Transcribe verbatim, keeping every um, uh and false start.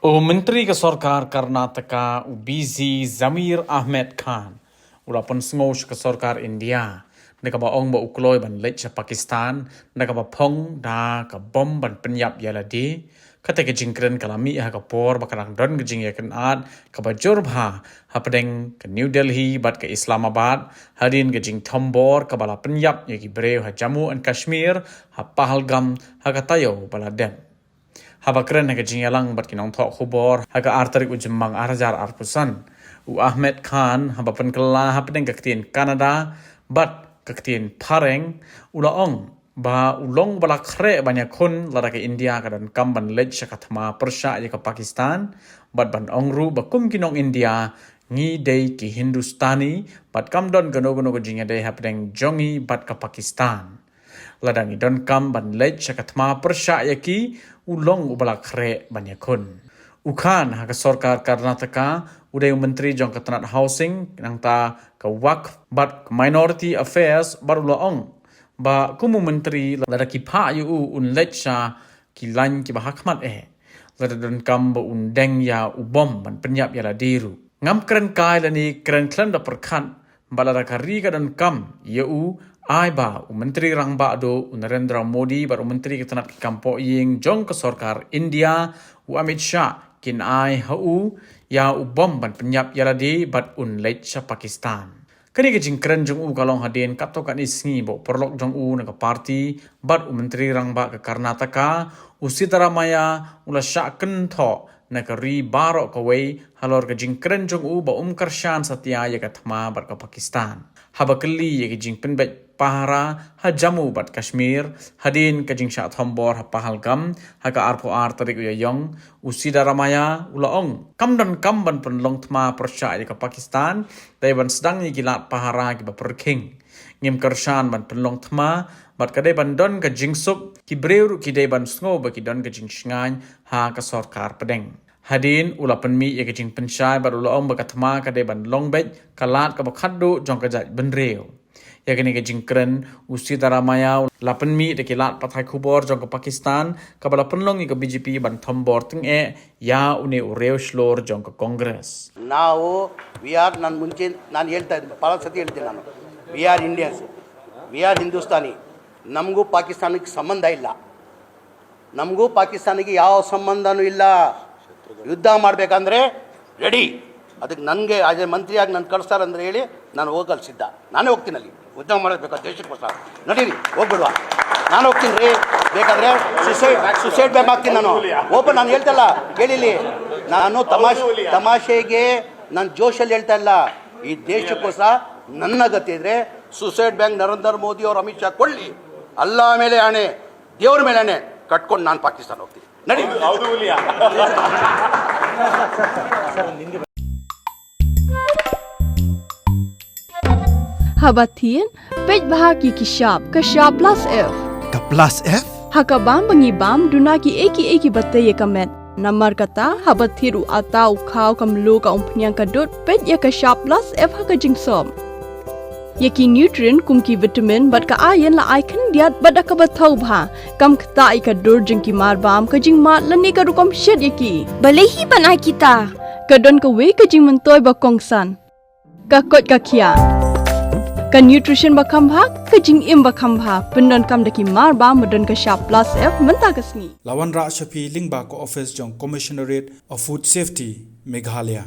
U Myntri ka Sorkar Karnataka, u B C Zameer Ahmed Khan, u la pynsngew sha ka Sorkar India da kaba ong ba u kloi ban leit sha Pakistan da kaba phong da ka bom ban pynïap ïa lade. Kata ka jingkren ka la mih ha ka por ba ka dang don ka jingïakynad kaba jur bha hapdeng ka New Delhi bad ka Islamabad hadien ka jingthombor kaba la pynïap ïa ki briew ha Jammu and Kashmir, ha Pahalgam, ha ka taïew ba la dep. Haba kren ha ka jingïalang bad ki nongthoh khubor ha ka ar tarik u Jymmang ar hajar arphew san, u Ahmed Khan, haba pynkylla hapdeng ka ktien Kannada bad ka ktien Phareng, u la ong ba u long ba la khreh ban ïakhun lada ka India ka donkam ban leit sha ka thma pyrshah ïa ka Pakistan, bad ban ong ruh ba kum ki nong India ngi dei ki Hindustani bad kam don kano kano ka jingïadei hapdeng jong ngi bad ka Pakistan. Lada ngi donkam ban leit sha ka thma pyrshah ïa ki, u long uba la khreh ban ïakhun. U Khan ha ka Sorkar Karnataka u dei u Myntri jong ka tnat Housing, nangta ka Waqf bad ka Minority Affairs, bad u la ong ba kum u Myntri lada ki phah ïa u, un leit sha ki lain kiba hakhmat eh. Lada donkam ba un deng ïa u bom ban pynïap ïa lade ruh. Ngam kren kai lane kren khlem da pyrkhat ba lada ka ri ka donkam ïa u, ai ba u Myntri Rangbah Duh u Narendra Modi bad u Myntri ka tnat ki kam pohïing jong ka Sorkar India u Amit Shah kin ai ha u ïa u bom ban pynïap ïa lade bad un leit sha Pakistan. Kane ka jingkren jong u ka long hadien katto katne sngi ba u paralok jong u na ka party bad u Myntri Rangbah ka Karnataka, u Siddaramaiah, u la shah kynthoh na ka ri baroh kawei halor ka jingkren jong u ba um kyrshan satia ïa ka thma bad ka Pakistan. Haba kylli ïa ka jingpynbeit pahara ha Jammu bad Kashmir hadien ka jingshah thombor ha Pahalgam ha ka arphew ar tarik u Ïaïong, u Siddaramaiah u la ong, kam donkam ban pynlong thma pyrshah ïa ka Pakistan, dei ban sdang ïa ki lad pahara kiba pyrkhing. Ngim kyrshan ban pynlong thma, bad ka dei ban don ka jingsuk, ki briew ruh ki dei ban sngew ba ki don ka jingshngaiñ ha ka sorkar pdeng. Hadien u la pynmih ïa ka jingpynshai bad u la ong ba ka thma ka dei ban long beit ka lad kaba khatduh jong ka jaitbynriew. Ïa kane ka jingkren u Siddaramaiah u la pynmih da ki lad pathai khubor jong ka Pakistan kaba la pynlong ïa ka B J P ban thombor tyngeh ïa une u riewshlur jong ka Congress. ನಾವು ವಿ ಆರ್ ನಾನು ಮುಂಚೆ ನಾನು ಹೇಳ್ತಾ ಇದ್ದೀನಿ, ಭಾಳ ಸತಿ ಹೇಳ್ತೀನಿ ನಾನು, ವಿ ಆರ್ ಇಂಡಿಯನ್ಸ್, ವಿ ಆರ್ ಹಿಂದೂಸ್ತಾನಿ, ನಮಗೂ ಪಾಕಿಸ್ತಾನಕ್ಕೆ ಸಂಬಂಧ ಇಲ್ಲ. ನಮಗೂ ಪಾಕಿಸ್ತಾನಿಗೆ ಯಾವ ಸಂಬಂಧನೂ ಇಲ್ಲ. ಯುದ್ಧ ಮಾಡಬೇಕಂದ್ರೆ ರೆಡಿ. ಅದಕ್ಕೆ ನನಗೆ ಅದೇ ಮಂತ್ರಿಯಾಗಿ ನಾನು ಕಳಿಸ್ತಾರಂದ್ರೆ ಹೇಳಿ, ನಾನು ಹೋಗಲು ಸಿದ್ಧ. ನಾನೇ ಹೋಗ್ತೀನಿ ಅಲ್ಲಿ ಯುದ್ಧ ಮಾಡಬೇಕಾದ ದೇಶಕ್ಕೋಸ್ಕರ. ನಡೀರಿ, ಹೋಗ್ಬಿಡುವ. ನಾನು ಹೋಗ್ತೀನಿ ರೀ. ಬೇಕಾದ್ರೆ ಸುಸೈಡ್ ಸುಸೈಡ್ ಬ್ಯಾಂಕ್ ಹಾಕ್ತೀನಿ ನಾನು. ಓಪನ್ ನಾನು ಹೇಳ್ತಲ್ಲ, ಕೇಳಿಲಿ. ನಾನು ತಮಾಷೆ ತಮಾಷೆಗೆ ನಾನು ಜೋಶಲ್ಲಿ ಹೇಳ್ತಾ ಇಲ್ಲ. ಈ ದೇಶಕ್ಕೋಸ್ಕರ ನನ್ನ ಅಗತ್ಯ ಇದ್ರೆ ಸುಸೈಡ್ ಬ್ಯಾಂಕ್ ನರೇಂದ್ರ ಮೋದಿ ಅವರು ಅಮಿತ್ ಶಾ ಕೊಳ್ಳಿ. ಅಲ್ಲ ಮೇಲೆ ಆಣೆ, ದೇವ್ರ ಮೇಲೆ ಆಣೆ ಕಟ್ಕೊಂಡು ನಾನು ಪಾಕಿಸ್ತಾನ ಹೋಗ್ತೀನಿ. ನಡಿ. Haba thied, peit bha ki ki shap, ka shap plus F. Ka plus F? Ha ka bam ba ngi bam, duna ki ei ki ei kiba tei ïa ka met. Namar kata, haba thied u atta, u khaw, ka mluh, ka umphniang, ka dud, peit ïa ka shap plus F ha ka jingsop. Ïa ki nutrient kum ki vitamin bad ka iron la ai khyndiat bad da kaba thaw bha. Kam ktah ïa ka dur jong ki mar bam, ka jingmad lane ka rukom shet ïa ki. Balei hi ban ai kita? Ka don kawei ka jingmyntoi ba kongsan. Ka koit ka khiah. Ka nutrition ba kham bha, ka jingim ba kham bha. Pyndonkam da ki mar bam ba don ka shap plus F mynta ka sngi. La wanrah sha phi lyngba ka office jong Commissionerate of Food Safety, Meghalaya.